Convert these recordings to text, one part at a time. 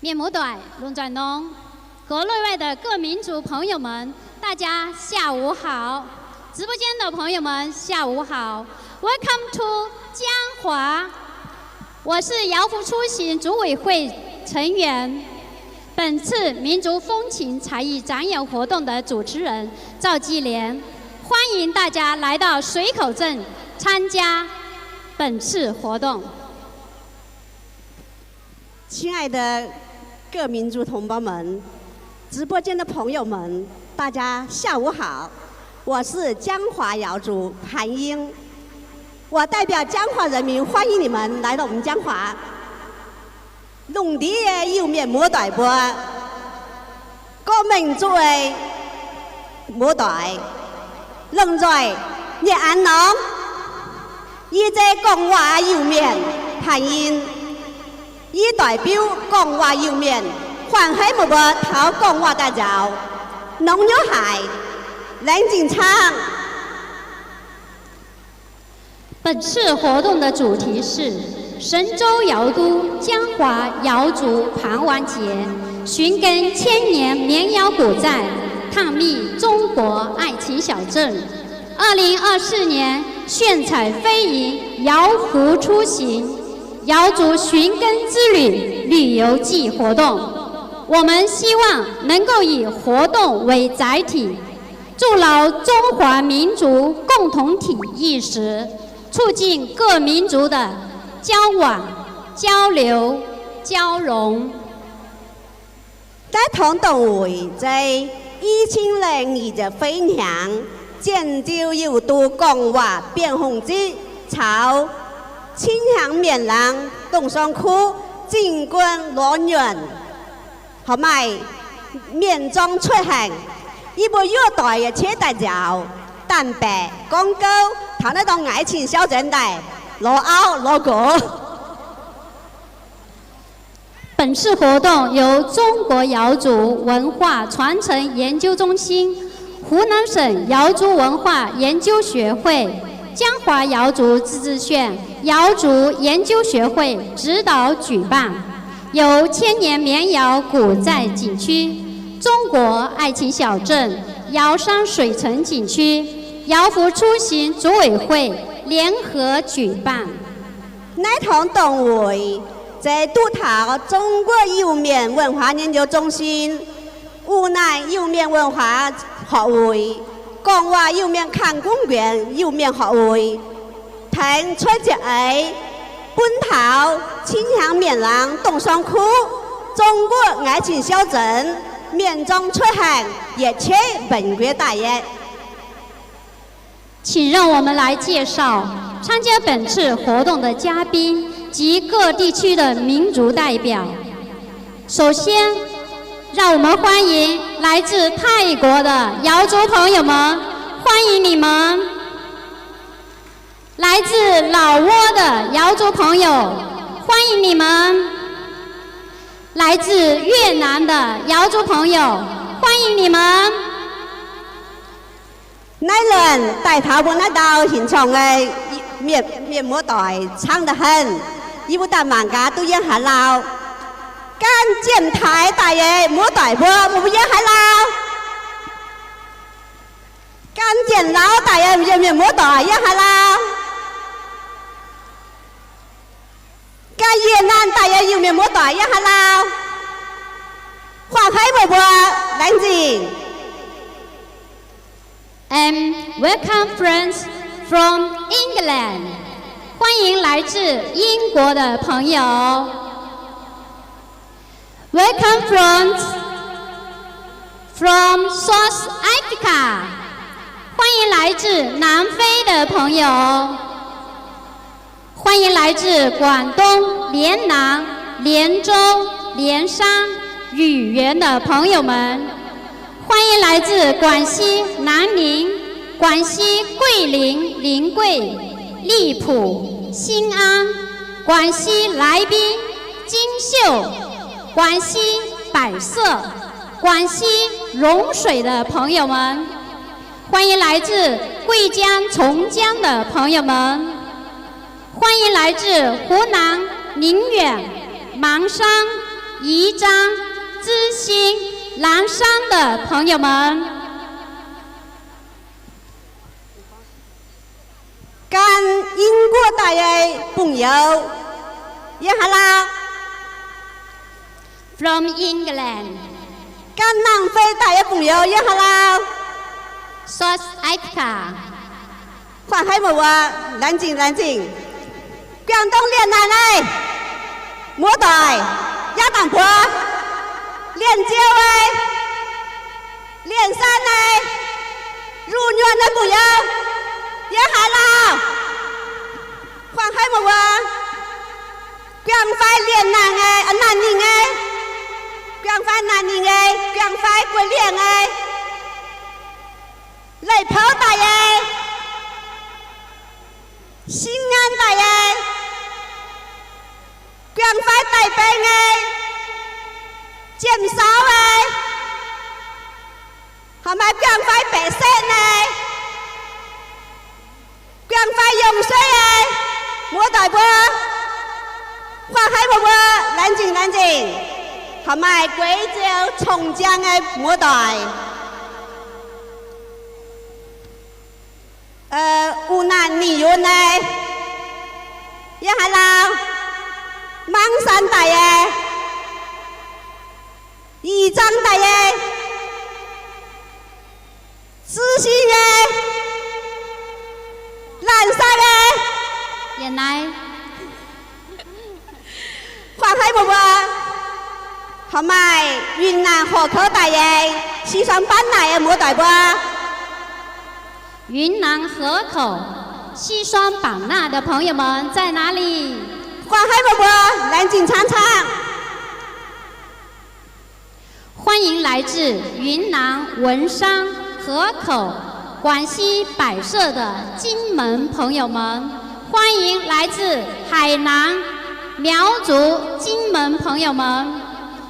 Mienh muoz-doic, lungh nzoih nongx, 国内外的各民族朋友们，大家下午好。直播间的朋友们，下午好。Welcome to 江华。我是瑶族出行组委会成员，本次民族风情才艺展演活动的主持人赵继莲。欢迎大家来到水口镇参加本次活动。 亲爱的各民族同胞们，直播间的朋友们，大家下午好。我是江华瑶族潘英，我代表江华人民欢迎你们来到我们江华。 Lungh ndiev Iu-Mienh muoz-doic mbuo, gorngv mengh zuqc muoz-doic, lungh nzoih nyei an nongx. Yie se gorngv waac Iu-Mienh Pan Yin. Yie doic biuv gorngv waac Iu-Mienh, huaang haiv meih mbuo taux gorngv waac daaih nzaaux, nongx nyouv haic, laengz zingh caangh. 本次活动的主题是神州瑶都江华瑶族盘玩节，寻根千年民谣古寨，探秘中国爱情小镇。二零二四年炫彩飞行瑶服出行，瑶族寻根之旅旅游季活动。我们希望能够以活动为载体， 筑牢中华民族共同体意识，促进各民族的交往、交流、交融。 Naaiv tongx dongh wuic zei i cin lengh nyic ziepc feix hnyangx, Janx-Ziu Iu-Mienh gorngv waac bienh hungh zipv caux cin hnyangx mienh laangz dongh suang kuv zingh guon lorz nyuonh, horpc maaih mienh zorng cuotv haengh. Yie mbuo yuoqv doic yietc qiex daaih nziaauc, daanh baeqc gorngv gouv taux naaiv dorngx ngaix cin siauv nzuonx daaih lorz auv lorz nqox. 本次活动由中国瑶族文化传承研究中心、湖南省瑶族文化研究学会、江华瑶族自治县瑶族研究学会指导举办，由千年民谣古寨景区、中国爱情小镇、瑶山水城景区、瑶服出行组委会联合举办。 Naaiv tongx dongh wuic zei duqv taux Zong Guoqv Iu-Mienh Wuonh Huaax Nyienh Njoux Zong Sin, Wuh Naanh Iu-Mienh Wuonh Huaax Horqc Wuic, Gorngv Waac Iu-Mienh Kangh Gungv Nquenc Iu-Mienh Horqc Wuic, tengx cuotv ziepc eix bun taux cin hnyangx mienh laangz dongh suang kuv Zong Guoqv ngaix cin siauv nzuonx, mienh zorng cuotv haengh yietc qiex mbenc nquiex daaih yie. 请让我们来介绍参加本次活动的嘉宾及各地区的民族代表。首先，让我们欢迎来自泰国的瑶族朋友们，欢迎你们！来自老挝的瑶族朋友，欢迎你们！来自越南的瑶族朋友，欢迎你们！ Naaiv luonh daaih taux mbuo naaiv ndau hinc corngh nyei mienh, mienh muoz-doic caangv da'henv, yie mbuo daaih mangc gaax duqv yiem haaix lauh. Gan Janx-Taiv daaih nyei muoz-doic mbuo, mbuo yiem haaix lauh? Gan Janx-Lauv daaih nyei Iu-Mienh muoz-doic yiem haaix lauh? Gan Yie Naanh daaih nyei Iu-Mienh muoz-doic yiem haaix lauh? Huaang haiv meih mbuo, laengz zingh. And welcome friends from England. 欢迎来自英国的朋友。 Welcome friends from South Africa. 欢迎来自南非的朋友。欢迎来自广东、连南、连州、连山、雨源的朋友们。欢迎来自广西南宁、广西桂林、临桂、荔浦、兴安、广西来宾、 金秀、广西百色、广西龙水的朋友们，欢迎来自贵江、从江的朋友们，欢迎来自湖南宁远、芒山、宜章、知新、兰山的朋友们。 Gan英国daaih nyei bung-youz, yie haaix lauh? From England. Gan Nangv Fei daaih nyei bung-youz, yie haaix lauh? South Africa. Huaang haiv muoz mbuo, laengz zingh, laengz zingh. Guangv Dong Lienh Naanc nyei muoz-doic, yaac dangc buoz, Lienh Ziou nyei, Lienh San nyei, Ru Nyuonh nyei bung-youz, yie haaix lauh? Huaang haiv muoz mbuo, guangc fai Lienh Naanc nyei, Naanc Ninh nyei, guangc fai Naanc Ninh nyei, guangc fai Guoqv Lienh nyei, Leiz Pou daaih nyei, Sin Ngan daaih nyei, guangc fai Daic Beng nyei, Jiem Saauv nyei, haaix maaih guangc fai Baeqc Setv nyei, guangc fai Yongh Sueiv nyei muoz-doic mbuo, huaang haiv mbuo mbuo, laengz zingh, laengz zingh. Haaix maaih Gueix Ziou Cong-Ziang nyei muoz-doic, U Naanh Ninh Yunc nyei, yie haaix lauh? Mangv San daaih nyei, Ih Zang daaih nyei, Ziex Sin nyei, Laanh Sai nyei, yie naaiv, huaang haiv mbuo mbuo. Haaix maaih Yunnan horqc kouv daaih nyei, Si Suan Banv naaic nyei muoz-doic mbuo. 云南河口，西双版纳的朋友们在哪里？ Huaang haiv mbuo mbuo, laengz zingh caangv caangv. 欢迎来自云南文山、河口、广西百色的金门朋友们，欢迎来自海南、苗族、金门朋友们，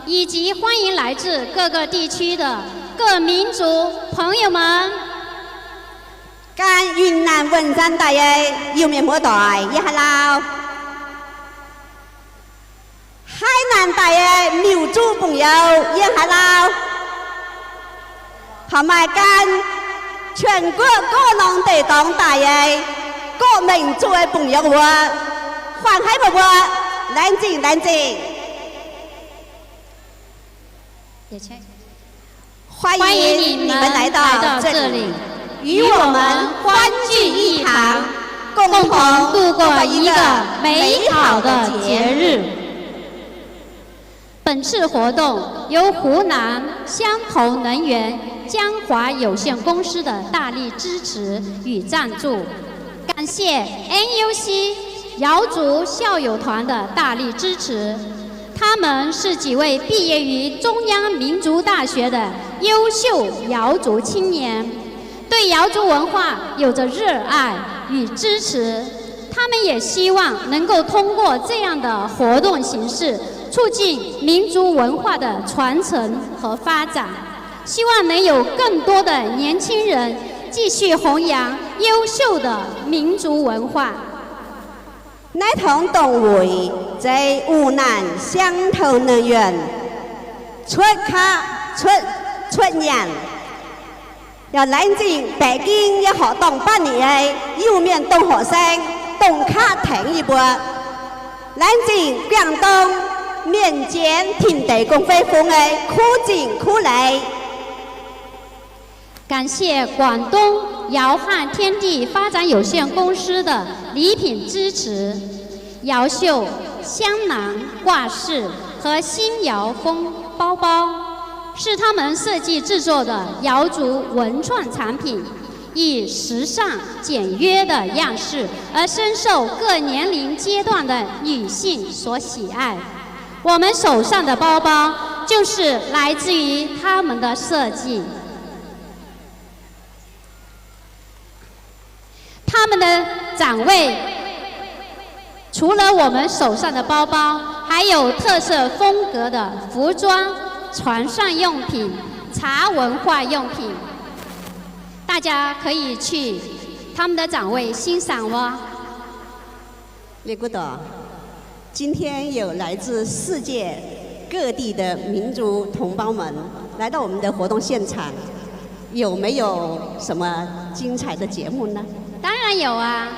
以及欢迎来自各个地区的各民族朋友们。 Gan Yunnan Wenzan daaih nyei Iu-Mienh muoz-doic, yie haaix lauh? Haiv Naanc daaih nyei Miuc Zuqv bung-youz, yie haaix lauh? Haaix maaih gan Quảng Quốc Gordon deic-dorngx daaih nyei Gorqv Mengh Zuqv nyei bung-youz mbuo, huaang haiv mbuo mbuo, laengz zingh, laengz zingh. 欢迎你们来到这里，与我们欢聚一堂，共同度过一个美好的节日。本次活动由湖南湘投能源江华有限公司的大力支持与赞助，感谢 N U C瑶族校友团的大力支持。 他们是几位毕业于中央民族大学的优秀瑶族青年，对瑶族文化有着热爱与支持。他们也希望能够通过这样的活动形式，促进民族文化的传承和发展，希望能有更多的年轻人继续弘扬优秀的民族文化。 Naaiv tongx dongh wuic zeiz U Naanh Siang Toux Ninh Yuonh cuotv kaqv, cuotv, cuotv nyanc, yaac laengz zingh baeqc ging nyei horqc dorngh batv nic nyei Iu-Mienh dongh horqc saeng, dongh kaqv tengx yie mbuo. Laengz zingh Guangv Dong mienh jienx tin deic gong-fei fungx nyei kuv zingh kuv leiz. 感谢广东瑶汉天地发展有限公司的礼品支持，瑶绣、香囊挂饰和新瑶风包包，是他们设计制作的瑶族文创产品，以时尚简约的样式而深受各年龄阶段的女性所喜爱。我们手上的包包就是来自于他们的设计。 他们的展位除了我们手上的包包，还有特色风格的服装、床上用品、茶文化用品，大家可以去他们的展位欣赏哦。 Mienh guoqv dorc, 今天有来自世界各地的民族同胞们来到我们的活动现场，有没有什么精彩的节目呢？当然有啊，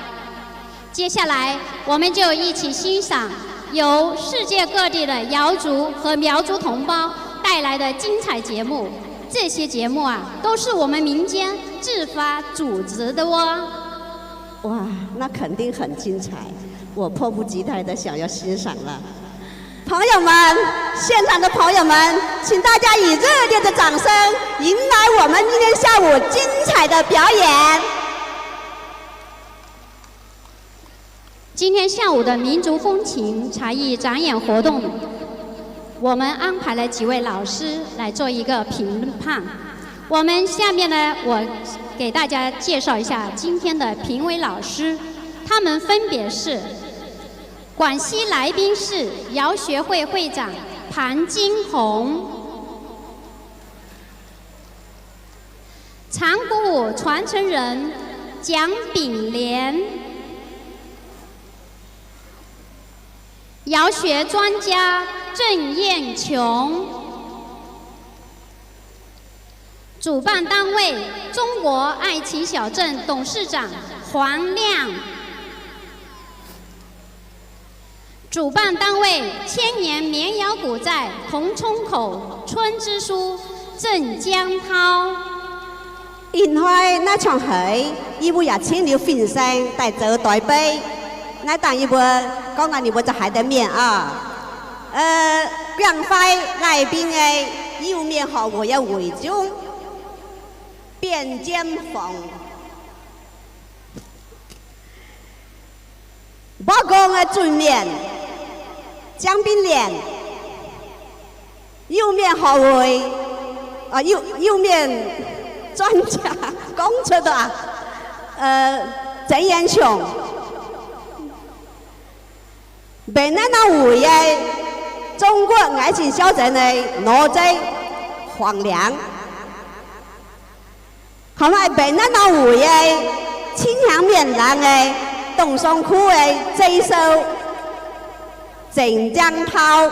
接下来我们就一起欣赏由世界各地的瑶族和苗族同胞带来的精彩节目。这些节目啊，都是我们民间自发组织的哦。哇，那肯定很精彩，我迫不及待地想要欣赏了。 朋友们，现场的朋友们，请大家以热烈的掌声迎来我们今天下午精彩的表演。今天下午的民族风情才艺展演活动，我们安排了几位老师来做一个评判。我们下面呢，我给大家介绍一下今天的评委老师，他们分别是 广西来宾市瑶学会会长盘金红，长鼓舞传承人蒋炳莲，瑶学专家郑艳琼。 主办单位中国爱情小镇董事长黄亮，主办单位千年绵瑶古寨腾冲口村支书郑江涛。Ih hnoi naaiv 唱會，yie mbuo yaac cingx liuz fin-saeng daaih zoux doix beiv. Naaiv dangh yie mbuo gorngv naaiv ninh mbuo za'haaix deix mienh oc. Guangv fai lai bing nyei Iu-Mienh horc wuic nyei weic zungv, Bienh Jiem Fongc, Mborqv Gong nyei Zunh Mienh, Jangv Bin Lienc, Iu-Mienh horc wuic, Iu-Mienh 专家, gorngv cuotv doqc aqv, Zeix Yien Qiongc, mbenc naaiv norm wuic nyei Zong-Guoqv ngaix zinh siauv nzengc nyei Norm Zeiv Huangc Liangx, horpc maaih mbenc naaiv norm wuic nyei cingv hnyangx mienh laangz nyei Dongh Song Kuv nyei Zei Sou, Zengc Njang Tau.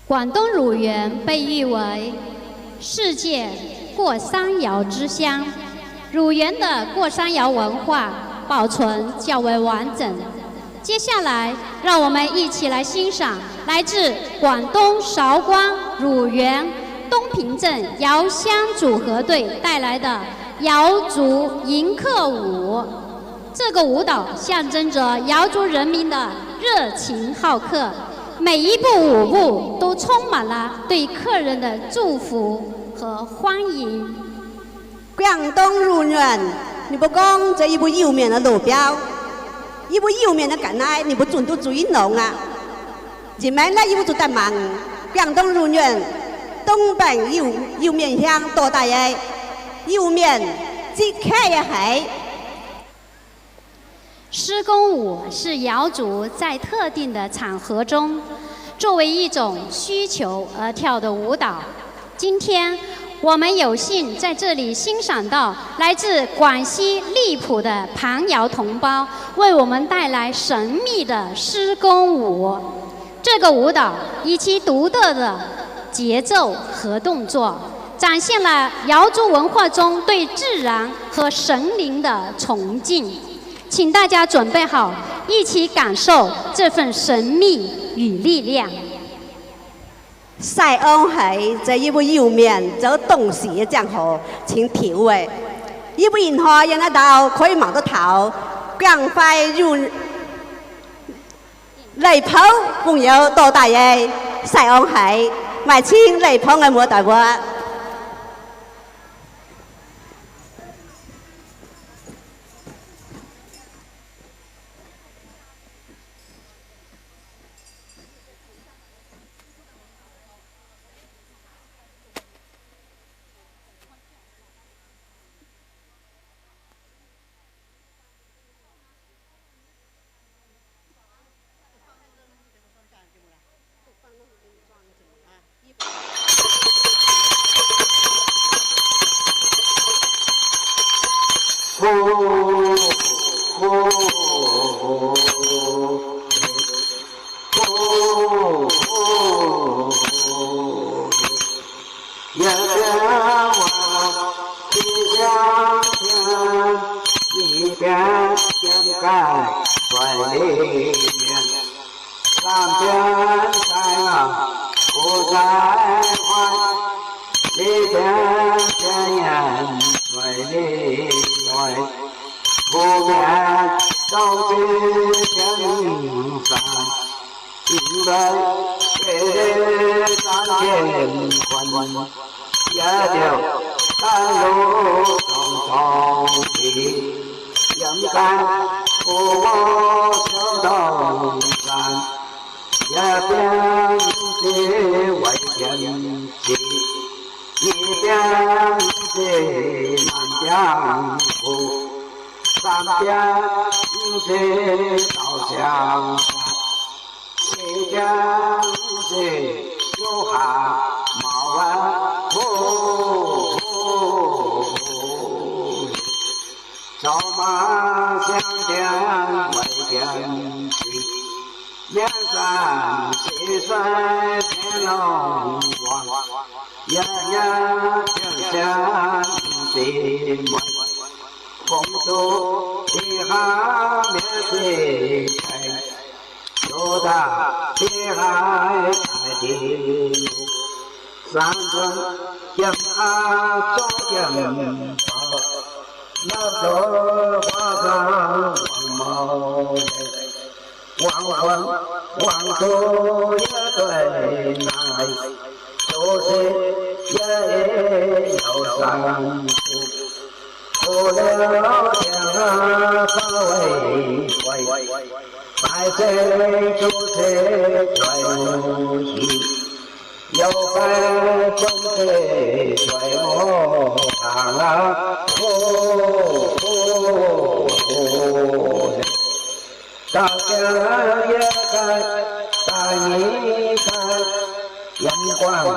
Guangc dongv Luc Yuenx 被誉为世界过山瑶之乡。乳源的过山瑶文化保存较为完整。接下来，让我们一起来欣赏来自广东韶关乳源东平镇瑶乡组合队带来的瑶族迎客舞。 这个舞蹈象征着瑶族人民的热情好客，每一步舞步都充满了对客人的祝福和欢迎。Guangv dongv Luc Yuenx, ninh mbuo gorngv zeiz yie mbuo Iu-Mienh nyei loz-biauv. Yie mbuo Iu-Mienh nyei ga'naaiv ninh mbuo zunh duqv zuiz nongx aqv. Nziex maengx naaiv yie mbuo zuqc daaih mangc Guangv dongv Luc Yuenx, dongh baengc Iu-Mienh hiang dorh daaih nyei Iu-Mienh zipv kaeqv nyei haiz. 施工舞是瑶族在特定的场合中，作为一种需求而跳的舞蹈。今天，我们有幸在这里欣赏到来自广西荔浦的盘瑶同胞为我们带来神秘的施工舞。这个舞蹈以其独特的节奏和动作，展现了瑶族文化中对自然和神灵的崇敬。 请大家准备好，一起感受这份神秘与力量。Sai Ong Haiz, zeiz yie mbuo Iu-Mienh zoux dongh sic nyei ziangh hoc cingx tiux weic. Yie mbuo ih hnoi yiem naaiv ndau koi mangc duqv taux Guangv Fai Yunh Leiz Poux Bungh Youz dorh daaih nyei Sai Ong Haiz, maaih cingv Leiz Poux nyei muoz-doic mbuo. ganh zueiz leiz mienh. Zaamh jienv sai ngauh, gu sai huai, leiz jienv jiex nyanc, zueiz leiz nyoiz, gu mienh dongh zinh jienv zaangc. Mv bei beiv leiz zanv jienv kuonx, yie ziouc daaih loz dongh dorngx liz, yiem ganh gu wuov ziouc ndorm zaangc. Yie biangv zeiv weic jienv ziqc, yie biangv zeiv maanc biangv gu, zaamh biangv zeiv daaux siang-saatc, seix biangv zeiv ziouv haac maux wuov. Zoux maa siang ndiangx weic jienv ziqc, mienv zanc zeiv sueih mienv longc wuonh, yie nyei ziepc siang dinh mueiz, fungx duqv dih hnangv mienv dinh baengc, zoux daaih dih hnangv daaih dinh. Saamv nzuonx jiem hnangv zouv jiem faaux, naaiv zoux huaav zanc wangc maux, wangc wangc wangc duqv yie dueiv naaic, zoux se yie ei yaac saamv zuqc, zoux liuz tengx hnangv faaux weic gueic, baaix zeiv zuqc se zueiz muoz hic, youh fai bun se zueiz muoz hnaangx aqv. O, o, o, daauh ziangh yie daaih, daaih nyei daaih, yiem guangc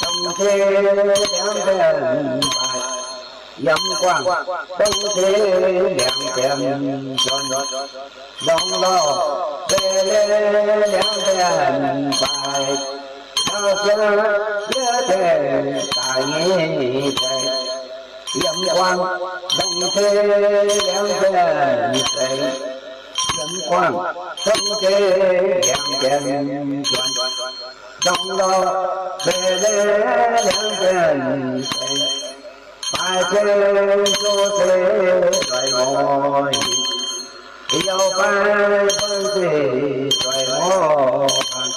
dongh zeiv liangv mbienv baaix, yiem guangc dongh zeiv liangv mbienv nzuonx, ndongc lorh mbeih leiz liangv mbienv baaix, daauh ziangh yie daaih, daaih nyei daaih, yiem guangc dongh zeiv liangv mbienv nzuonx, yiem guangc dongh zeiv liangv mbienv nzuonx, ndongc lorh mbeih leiz liangv mbienv nzuonx, baaix zeiv zuqc se zueiz muoz hic, youh fai bun se zueiz muoz hnaangx,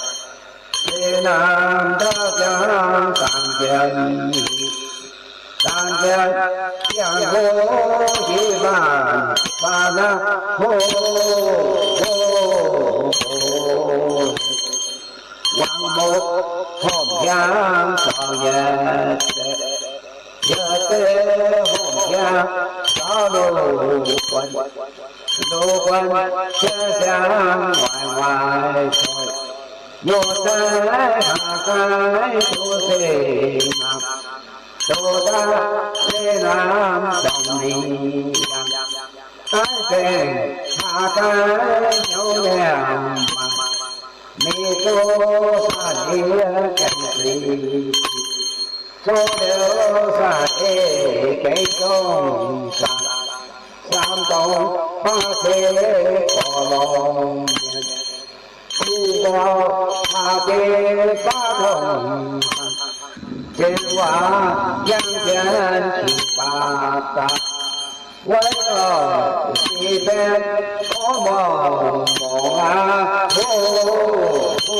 se naaiv ndau ziangh zaangc jienv hic, zaangc jienv ziangh hoc hic maanc faanv aqv. Ho, ho, ho, wangc mouc horpc hiaangx zorngc yietc ziepc, yietc ziepc horpc hiaangx zorngv loz-guonh, loz-guonh jiex ziangx waaic waaic zoih, nyouz daaih haaix gaax duqv se naamh, duqv daaih se naamh dongh mingh yangh, daaih benx haaix gaax hnyouv nyaanh maah, mingh duqv saah ndiev gaengh zuiz, zoux liuz saah ei gaengh zongh saah, saam dongh baav zeiv gorx lorngh mienh, zinh ndau haaix deix baav dongh haaix, zinh waac yangh jienv qiex baac daaih, weic lorh sic mbienv gorngv morngh morngh aqv. Ho, ho, ho,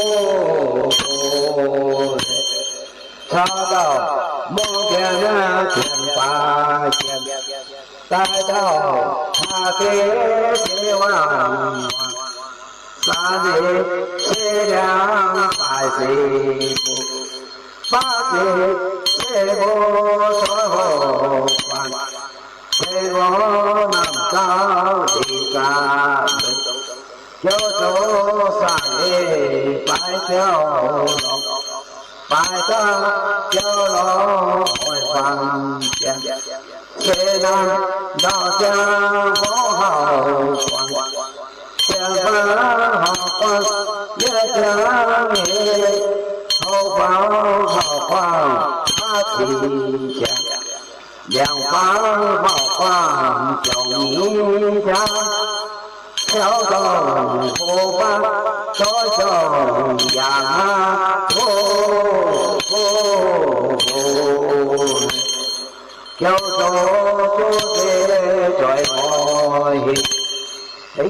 caux dauh morngh mbienv aqv, jienv baac jienv, daaih dauh haaix deix deix wangc, saah ninh se liangx baaix se, baav se se mbuo zoux houx guangc, se mbuo naamh zauv lic zaqc, jouv zoux saah ei baaix jauv lorngh, baaix jauv lorngh hoic faang janx, se naamh ndau ziangh houv hauh guangc, ziangh faang hauh guangc, yie ziangh nyeic houv faang hauh guangc baav cing janx, liangx faang hauh guangc jomc nyei janx, Jauv dongh hlo baav, zoih dongh yaangh aqv. Ho, ho, ho. Jauv zoux zuov se zoih moih hec.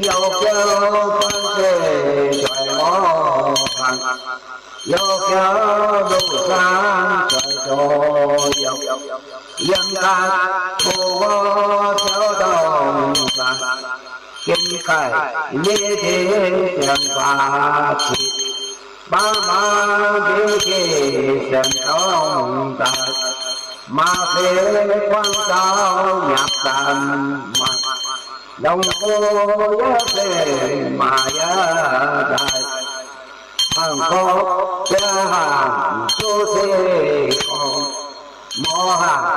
Yauh biauv faan se zoih moih hangc. Yauh biauv loz-saang zoih zoih yauh. Yiem daaih tov wuov jauv dongh zaangc. Gem gaic nyei deix sienx baac qic, baav maaz deix geh sienx dorngh daaih. Maaz feix guangc zaux nyaapc zanc maaih, longc go yaac se maaih yaac daaih. Hnangv gorqv jaa hnangv zuov se gorngv, mor hnangv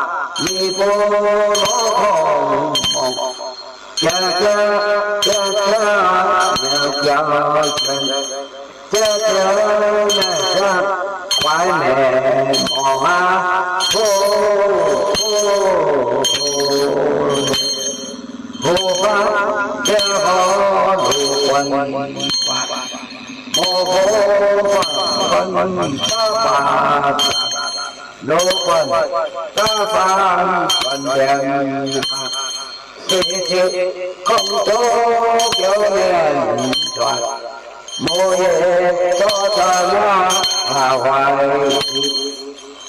ninh mbuo lorz korv-morc, jaa jaa jaa jaa yaac jaa juonc, jaa jaa naaiv jaa kuaaiv maengc morc aqv. Ho, ho, ho. Hlo baav jaa horc loz-buonc, horc buonc daav faanv, loz-buonc daav faanv buonc mbienc, se ziouc gorngv zoux biouv mienh nzuonx, mouz yie zorqv daaih naaiv haih hoic,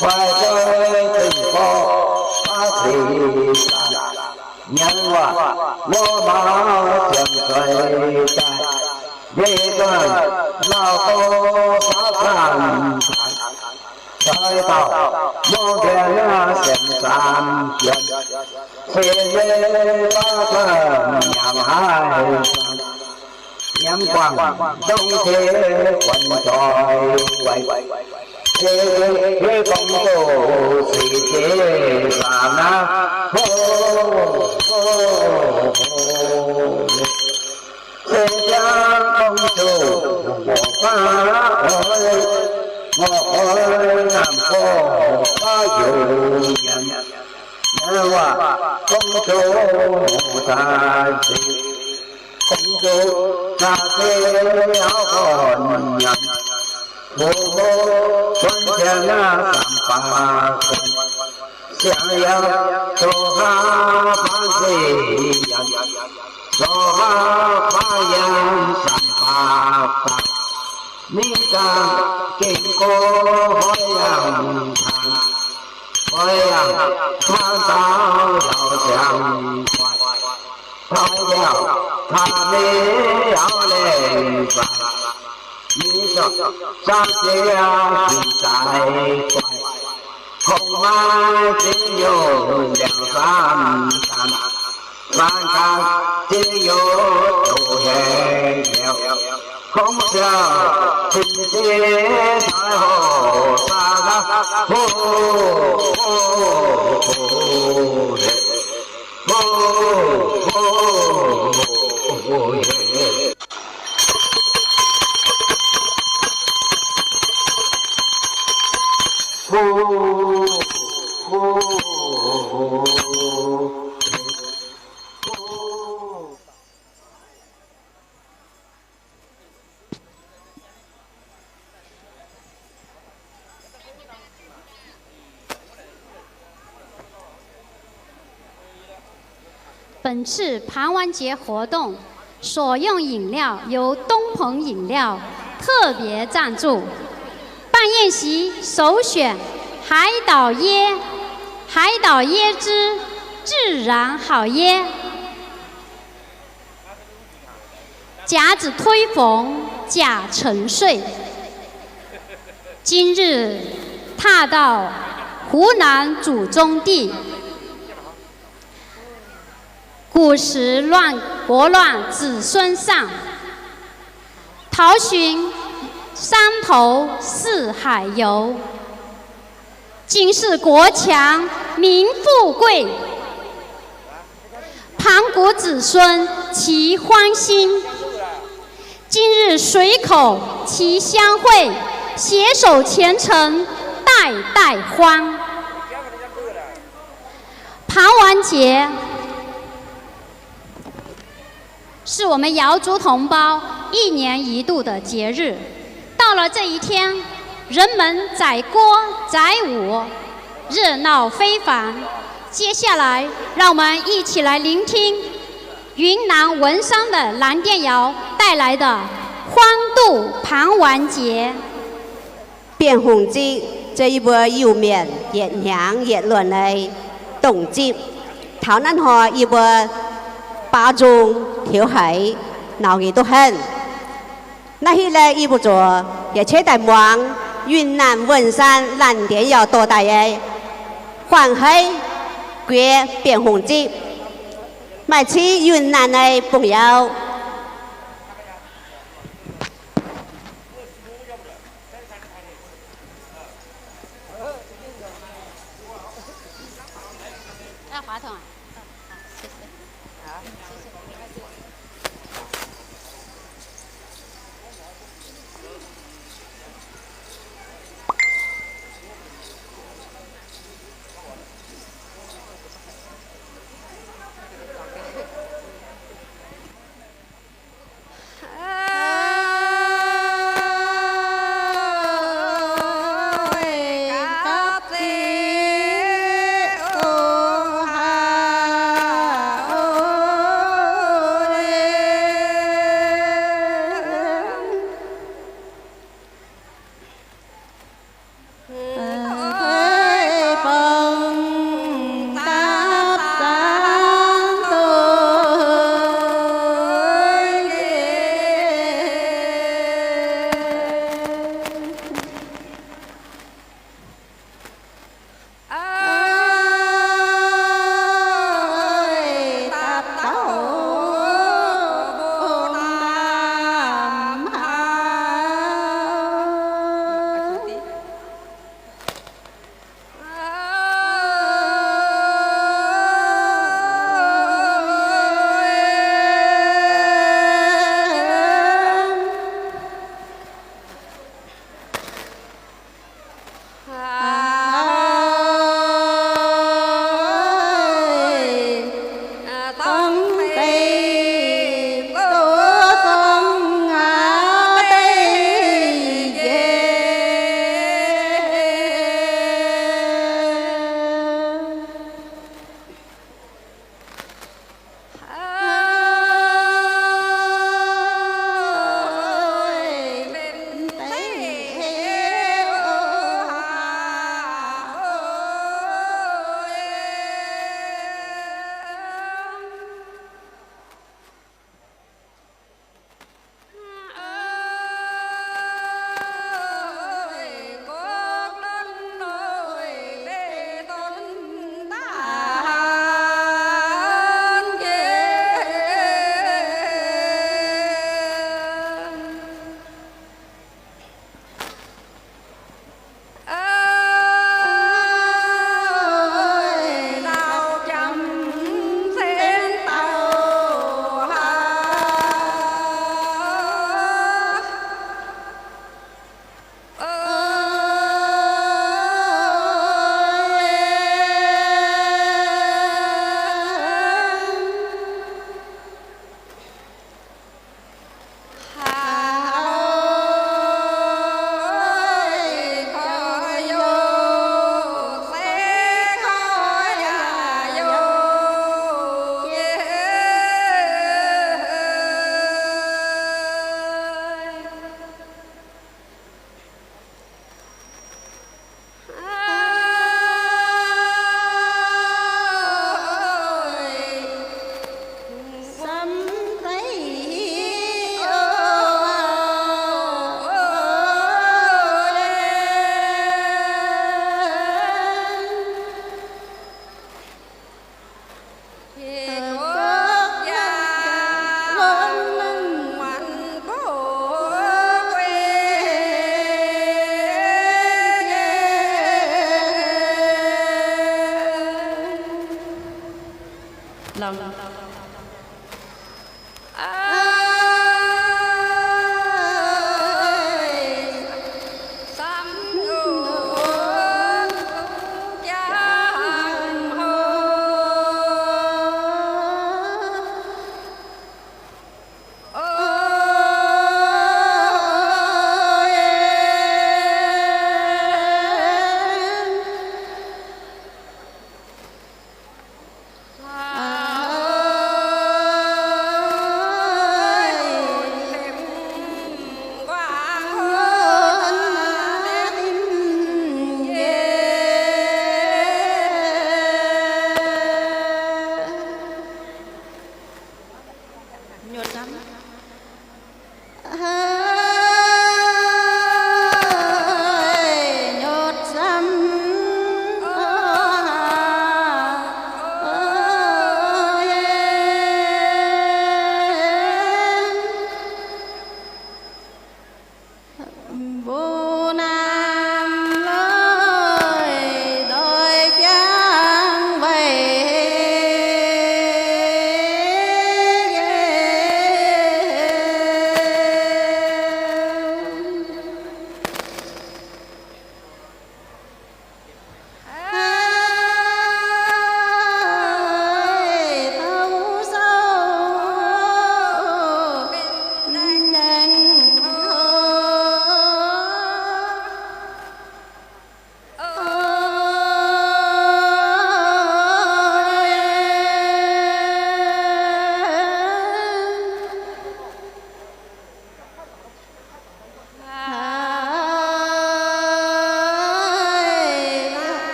hoic zoih dengh gorqv baav sic zanc. Nyanc waac wuov maux ziangh zueiz daaih, yie dunh lauh gorx baav zanc zanc, zoih dauh mongh mbienx naaiv sienx zaamc juonc, se yie baav zanc nyanc haih zanc. Yiem guangc dongh jiex buonc zoih weic, se yie gorngv doz sic jiex zaangc aqv. Ho, ho, ho. Se jangv gorngv doz mbuoqc baav oix, mbuoqc oix naamh gorx baav youz nyanc. Naaiv waac gorngv doz mbuoqc daaih nzengc, gorngv doz daaih se auv gorn nyanc. Mbuoqc mbuo buonv jiex naaiv zaamc baac guonc, siang yaac zoux haav baav nzengc nyanc, zoux haav baav yaac zaamc baac baac. Mingh daaih gengh go hoic yangh hnaangx, hoic yangh hnaangx daaih yaac ziangh guaix, hoic yangh hnaangx mingh yaac lengh guaix. Mingh zorqv zaangc jiex yaac zinh daaih guaix, kungx maaih ziex nyungc liangx zaamv zaamc, zaamc ganh ziex nyungc doqc hengx liouc, kungx ziangh cin ziex taaix hoc zaangc aqv. Ho, ho, ho, ho, ho, ho, ho, ho. Thank you. 本次盘玩节活动所用饮料由东鹏饮料特别赞助。办宴席首选海岛椰，海岛椰汁，自然好椰。甲子推逢甲辰岁，今日踏到湖南祖宗地， 古时乱国乱子孙丧，桃汛山头四海游。今是国强民富贵，盘古子孙齐欢欣。今日水口齐相会，携手前程代代欢。 盘玩节，是我们瑶族同胞一年一度的节日。到了这一天，人们载歌载舞，热闹非凡。接下来，让我们一起来聆听云南文山的蓝靛瑶带来的欢度盘玩节。 Bienh Hungh Zipv se yie mbuo Iu-Mienh yietc hnyangx yietc luonh nyei dongh zipv. Taux naaiv hnoi yie mbuo baaux nzung tiux haiz, nauc nyic duqv henv. Naaiv hitv laeh yie mbuo zuoqc yietc qeiv daaih muangx Yunnan Wenshan Laanh Dienx Yauh dorh daaih nyei Huaang Heiv Guiex Bienh Hungh Zipv. Maaih cingv Yunnan nyei bung-yauh.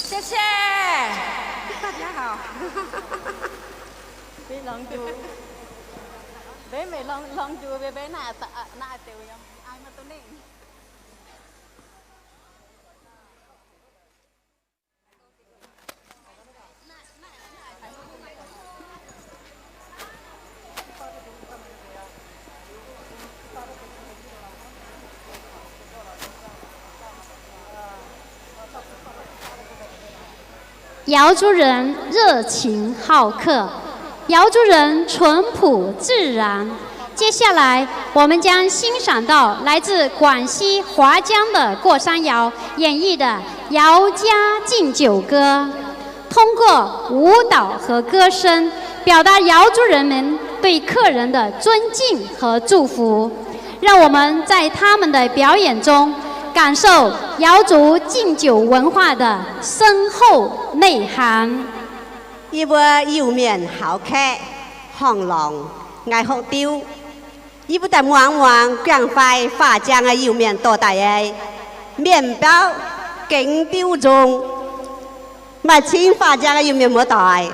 谢谢，大家好。Mbenc longx nduqc, mbenc mbenc longx nduqc, mbenc mbenc naaic, naaic deix yiem ai maiv duqv nengh. 瑶族人热情好客，瑶族人淳朴自然。接下来，我们将欣赏到来自广西华江的过山瑶演绎的瑶家敬酒歌。通过舞蹈和歌声，表达瑶族人民对客人的尊敬和祝福。 让我们在他们的表演中感受瑶族敬酒文化的深厚内涵。Yie mbuo Iu-Mienh haux kaeqv, horngh lorngx, ngaih hopv diuv. Yie mbuo daaih muangx muangx, guangc fai faah ziangx Iu-Mienh dorh daaih nyei mienh biauv gengx diuv nzung. Maaih cingv faah ziangx Iu-Mienh muoz-doic.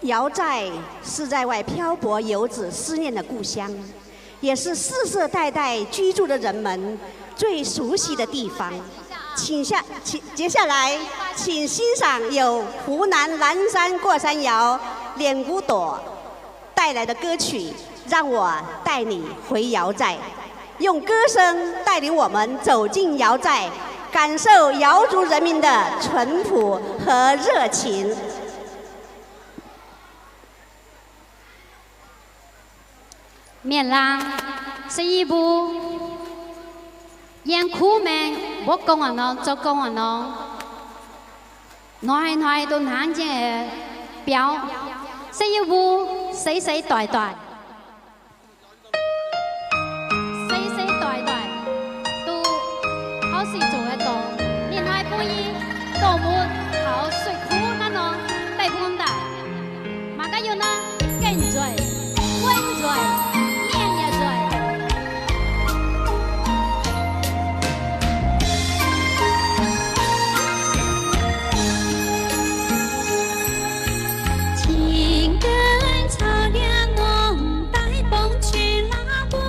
瑶寨是在外漂泊游子思念的故乡，也是世世代代居住的人们最熟悉的地方。请下，请，接下来，请欣赏由湖南蓝山过山瑶脸鼓朵带来的歌曲《让我带你回瑶寨》，用歌声带领我们走进瑶寨，感受瑶族人民的淳朴和热情。 Mienh laangz se yie mbuo yiem kuv maengx mbuov gong a'hnoi, zoux gong a'hnoi, hnoi-hnoi duqv hnangv jienv biaux, se yie mbuo seix seix doic doic. Seix seix doic doic, duqv taux sic zuqc dorngx. Ninh hnoi bun yie dongh mbuo taux sueih kuv naaiv nor, daaih bun daaih. Mangc gaax yie naaiv gaengh nzueic, wuonv nzueic, mienh yaac nzueic. 青根草原，我带风去拉风。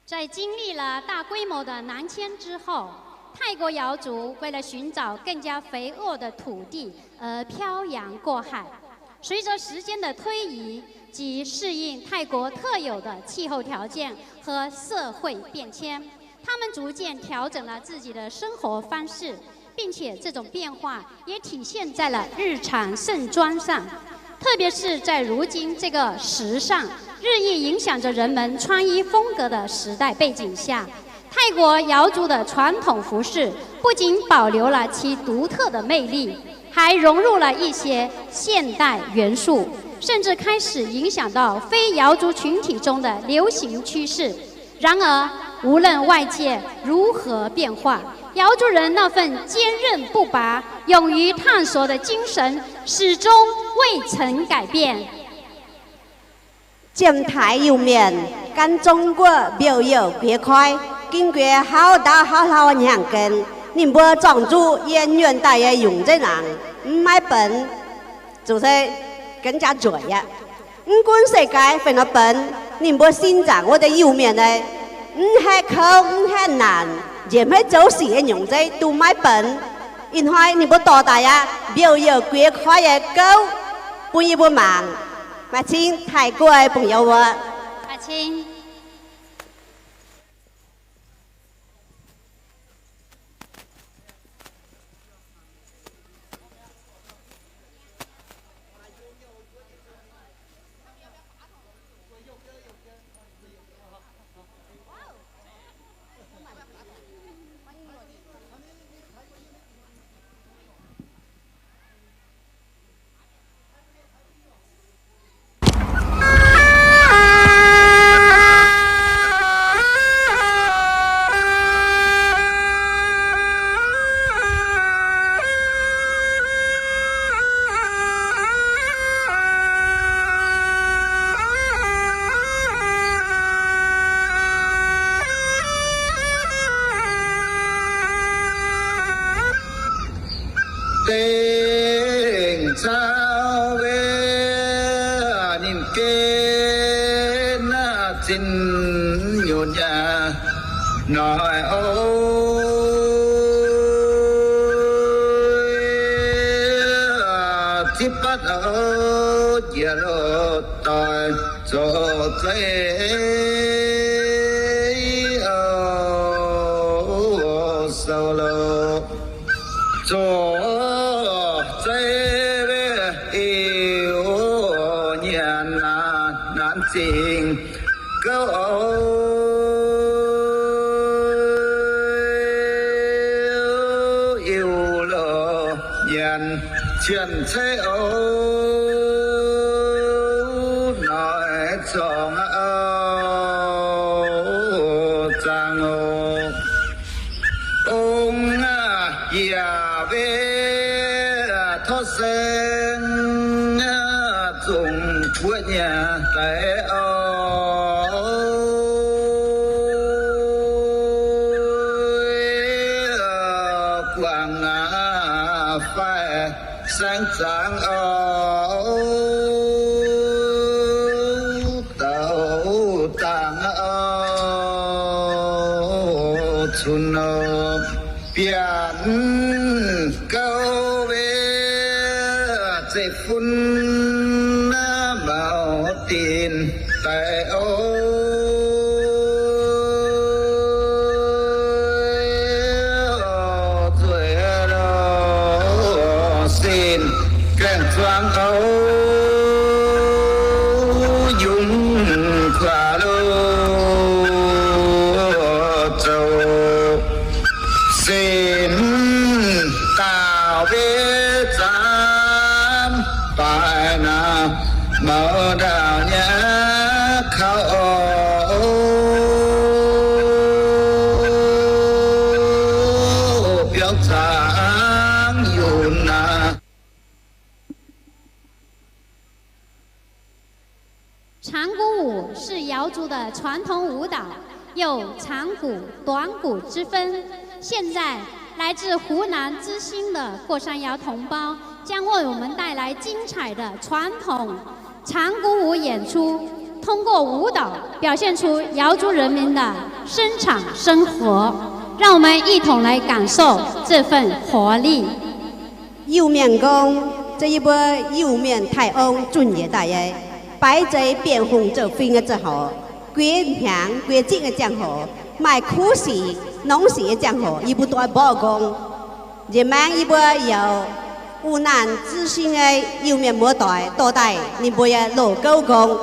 在经历了大规模的南迁之后，泰国瑶族为了寻找更加肥沃的土地而漂洋过海。随着时间的推移及适应泰国特有的气候条件和社会变迁，他们逐渐调整了自己的生活方式，并且这种变化也体现在了日常盛装上。特别是在如今这个时尚日益影响着人们穿衣风格的时代背景下，泰国瑶族的传统服饰不仅保留了其独特的魅力，还融入了一些现代元素，甚至开始影响到非瑶族群体中的流行趋势。然而，无论外界如何变化，瑶族人那份坚韧不拔、勇于探索的精神始终未曾改变。 Jiem taaix Iu-Mienh gan Zong-Guoqv mbiouh youh guiex koiv, ging guiex hauv ndaauv hauv hlau hnyangx-gen. Ninh mbuo zorng-nzuqv yiem nyuonh daaih nyei yungz nzeiv nangc, mv maiv benx, zuqc se gengh jaax nzueic aqv. Mv gunv se gaaix fei nor benx, ninh mbuo sin nzaangc wuov deix Iu-Mienh aeqv, mv haeqv kouv mv haeqv naanc, njiec hmeiv zoux sic nyei nyungc nzeiv dongh maiv benx. Ih hnoi ninh mbuo dorh daaih aqv, mbiouh youh guiex koiv nyei gouv bun yie mbuo mangc. Maaih cing taaih guoqv bungx youz wuov. Dengh caux ninh gen zinh nyutc nyaah noic oc. Zipv batv oc, jiex loz doic zoux zeiv oc, sou loz. Zoux zeiv iu nyanc naanc zingh gouv oc. Iu loz nyanc cien-ceiv oc, noic zorngx oc, zaangc oc. Ong yaac mbev torqv saeng zongc buoqv nyanc daaih oc. Guangc aqv, faix saeng zaangc oc, douc zaangc oc, cunx oc. Bianc gouv mbev zeiv-fun maux dinc daaih oc. Zueiz loz sin gaengh zuangx oc, yungz kuaax loz zoux sin daauh mbev zaamv baaix naaic, maux ndaauh nyei kaux oc, biauv zaangc yunc naaic. 长鼓舞是瑶族的传统舞蹈，有长鼓、短鼓之分。现在，来自湖南资兴的过山瑶同胞将为我们带来精彩的传统长鼓舞演出，通过舞蹈表现出瑶族人民的生产生活。让我们一同来感受这份活力。 Iu-Mienh Nqorng, se yie mbuo Iu-Mienh Taiv-Ong zunh njiec daaih nyei, baaix zeix bienh hungh zouv-fing nyei ziangh hoc, guiex hnyangx guiex zingh nyei ziangh hoc, maaih kuv sic nongx sic nyei ziangh hoc, yie mbuo doix mborqv nqorng. Nziex maengx yie mbuo youz wuov naanc ziv sin nyei Iu-Mienh muoz-doic dorh daaih ninh mbuo nyei loz-gouv nqorng.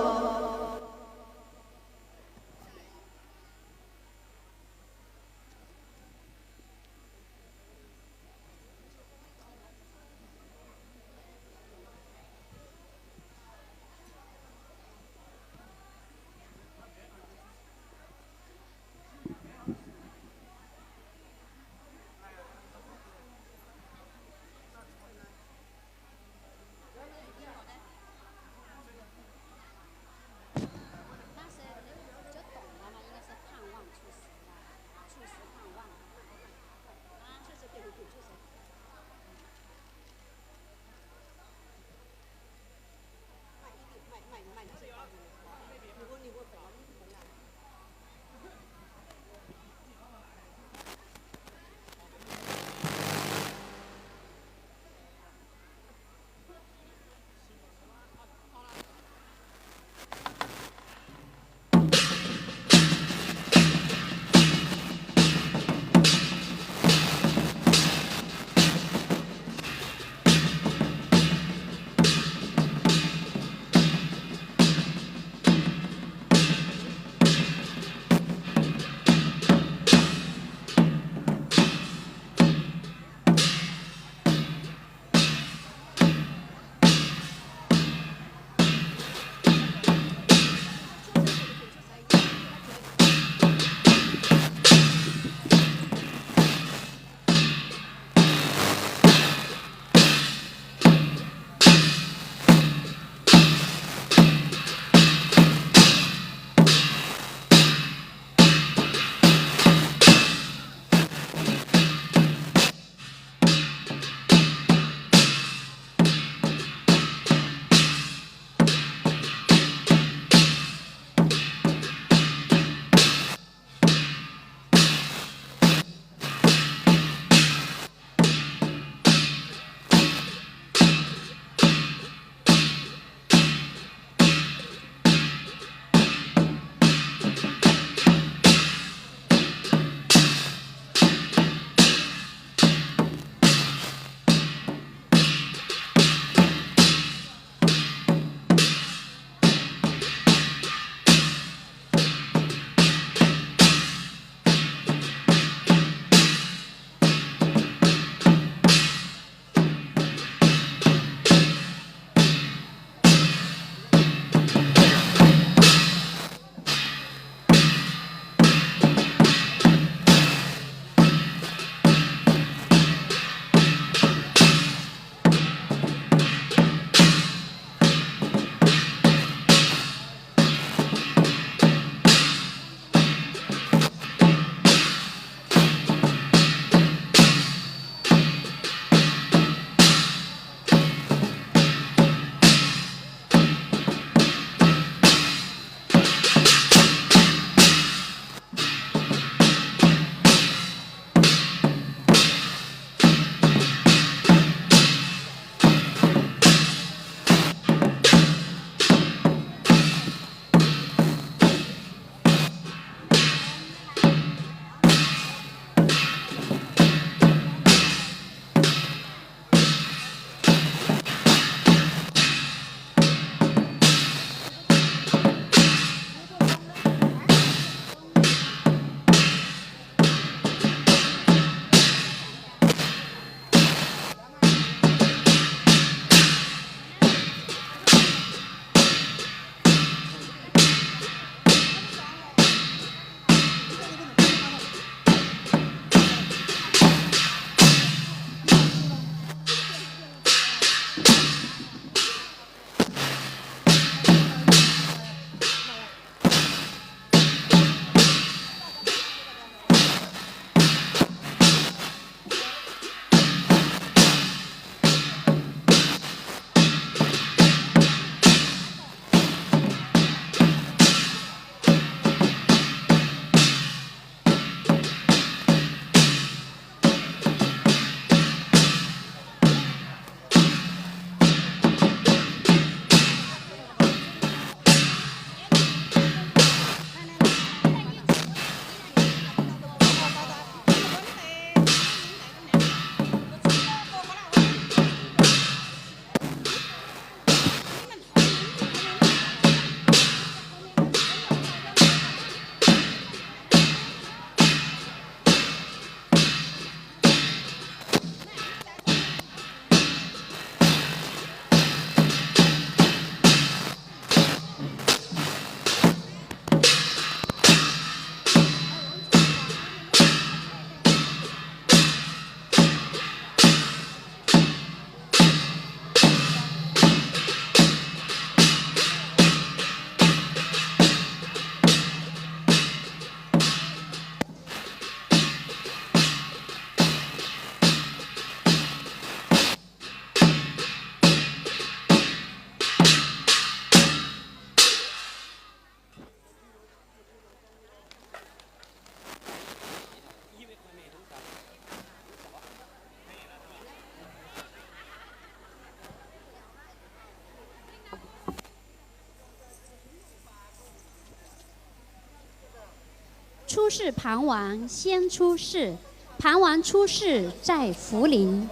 出世盘王先出世，盘王出世在涪陵，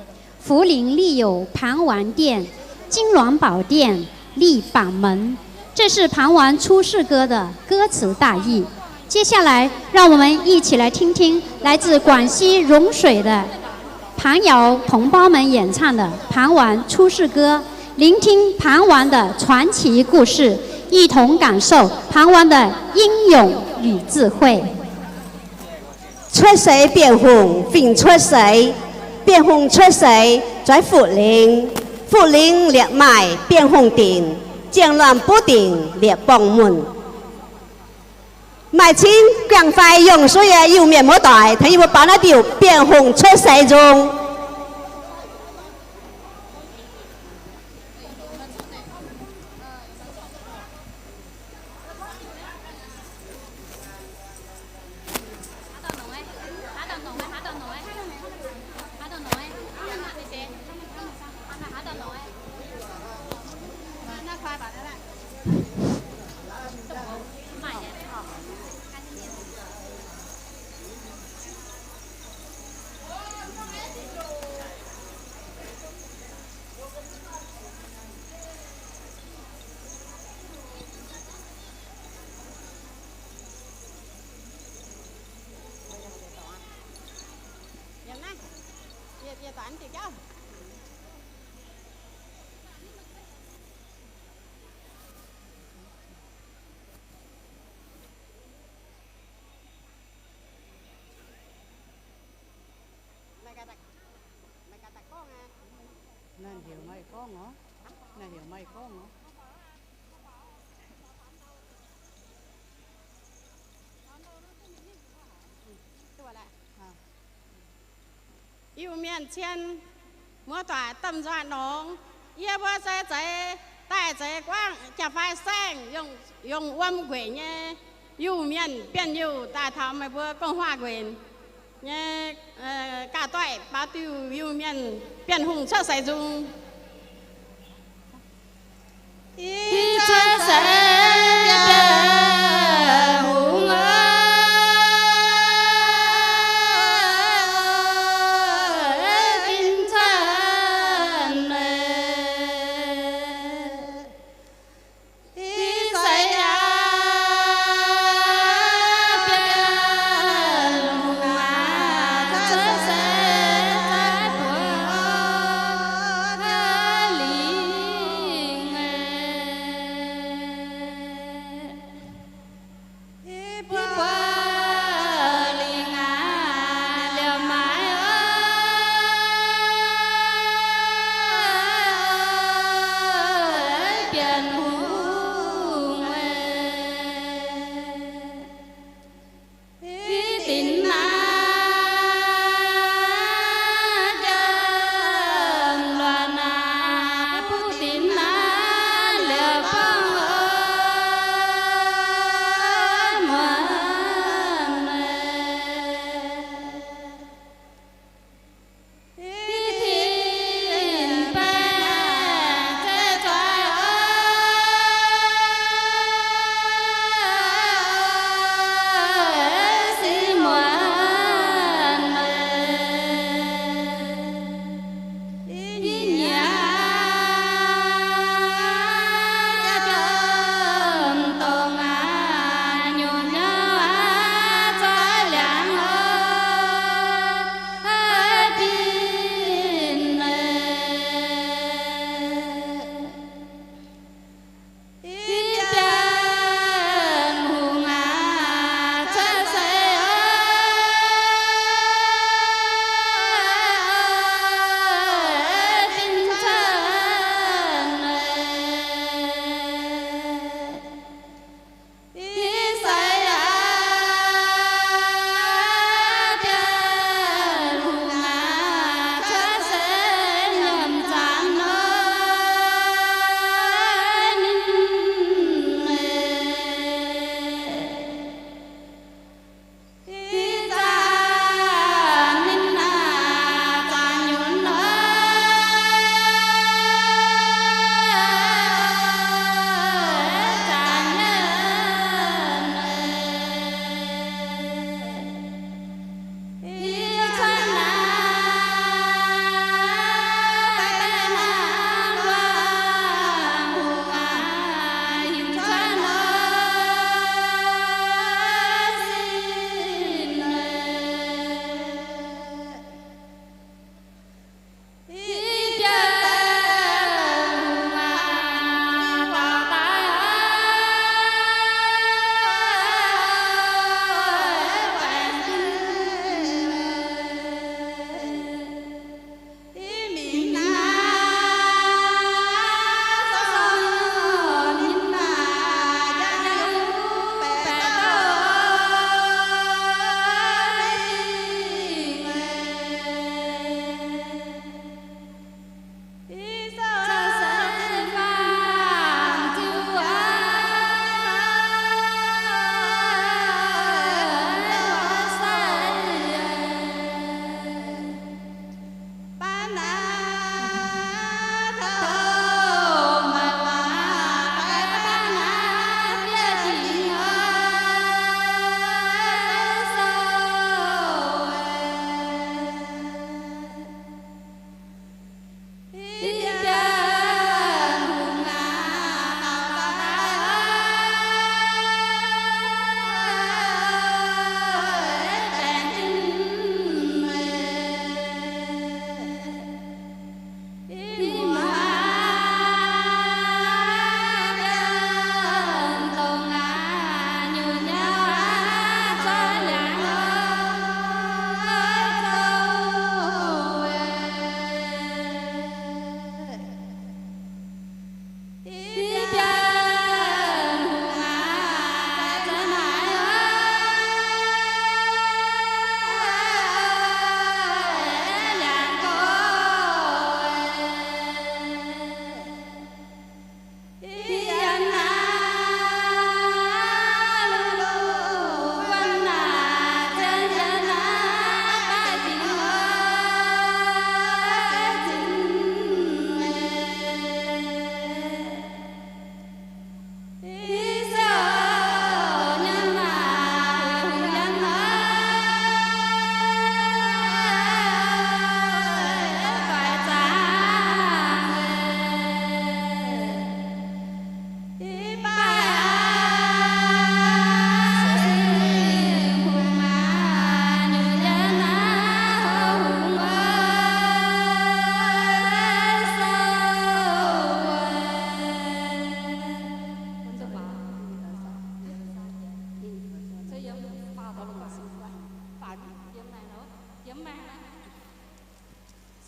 涪陵立有盘王殿、金銮宝殿、立榜门。这是盘王出世歌的歌词大意。接下来，让我们一起来听听来自广西融水的盘瑶同胞们演唱的盘王出世歌，聆听盘王的传奇故事，一同感受盘王的英勇与智慧。 Cuotv seix Bienh Hungh, fingx cuotv seix, Bienh Hungh cuotv seix, zueiz Fuqv Lingx. Fuqv Lingx liepc maaih Bienh Hungh dinc, ziangh luamh buv dinc liepc borngz muonh. Maaih cingv guangc fai yongh suiv nyei Iu-Mienh muoz-doic, tengx yie mbuo baaux naaiv diuc Bienh Hungh cuotv seix nzung. Naaiv heuc meih gorngv oc. Naaiv heuc meih gorngv oc. Iu-Mienh cien, muoz-doic domh nzoih nongx, yie mbuo se zeiz daaih zeix guangv jaa-fai saengv, yungz wuom nquenc nyei Iu-Mienh Bienh Youh daaih taux meih mbuo Gong-Huaah nquenc nyei gauh doic baaux diuh Iu-Mienh Bienh Hungh cuotv seix nzung.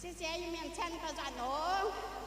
谢谢，一面唱到转哦。